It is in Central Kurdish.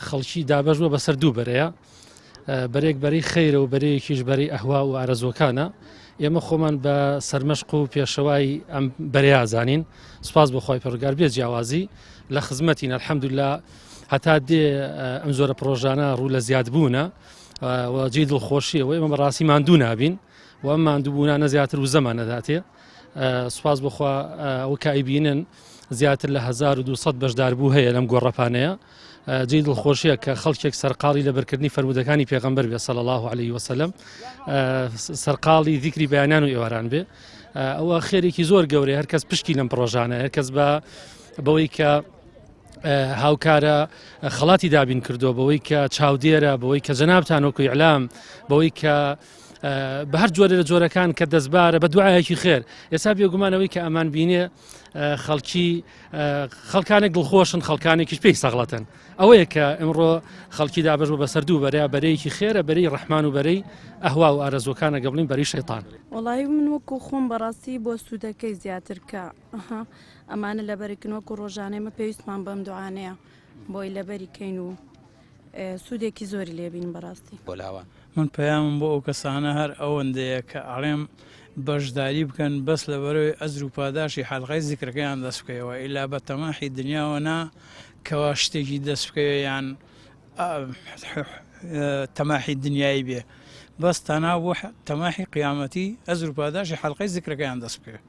خەڵکی دابەش بووە بەسەر دوو بەرەیە بەرێک بەری خەیرە و بەرەیەکیش بەری ئەهوا و ئارەزوەکانە ئێمە خۆمان بە سەرمەشق و پێشەوای ئەم بەرەیە زانین سوپاس بۆ خۆی پەرگار بێ جیاوازی لە خزمەتین الحەمدلله هەتا دێ ئەم زۆرە پرۆژانە ڕوو لە زیادبوونە و جێی دڵخۆشیە و ئێمە بەڕاستی ماندوو نابین و ئەم ماندووبوونانە زیاتر وزەمان نەداتێ سوپاس بخوا ئەو کە ئەیبینن زیاتر لە 1200 بەشداربوو هەیە لەم گۆڕەپانەیە جێی دڵخۆشیە کە خەڵکێک سەرقاڵی لەبەرکردنی فەرموودەکانی پێغەمبەر بێ صلی الله علیه وسلم سەرقاڵی ذیکری بەیانان و ئێواران بێ ئەوە خێرێکی زۆر گەورەیە هەرکەس پشکی لەم پڕۆژانە هەرکەس بە بەوەی کە هاوکارە خەڵاتی دابین کردووە بەوەی کە چاودێرە بەوەی کە جەنابتان وەکو ئیعلام بەوەی کە بە هەر جۆرە لە جۆرەکان کە دەستبارە بە دوعایەکی خێر ئێستا بێگومانەوەی کە ئەمان بینێ خەڵکی خەڵکانێک دڵخۆشن خەڵکانێکیش پێی سەغڵەتن ئەوەیە کە ئمڕۆ خەڵکی دابش بە بەسەر دوو بەرە بەرەیەکی خێرە بەرەی ڕەحمان و بەرەی ئەهوا و ئارەزوەکانە گەبڵین بەری شەیتان. وەڵایی من وەکو خۆم بەڕاستی بۆ سوودەکەی زیاتر کە ئەمانە لەبەرکن وەکو ڕۆژانەی مە پێویستمان بەم دوعاانەیە بۆی لەبەری کەین و سوودێکی زۆری لێبین بەڕاستی. بۆ لاوان. من پەیامم بۆ ئەو کەسانە هەر ئەوەندەیە کە ئەڵێم بەشداری بکەن بەس لەبەرەوەی ئەجر و پاداشی حەلقەی زیکرەکەیان دەست بکەوە ئیلا بە تەماحی دنیاوە نا کەوا شتێکی دەست بکەوێ یان تەماحی دنیایی بێ بەس تەنها بۆ تەماحی قیامەتی ئەجر و پاداشی حەلقەی زیکرەکەیان دەست بکەوێ.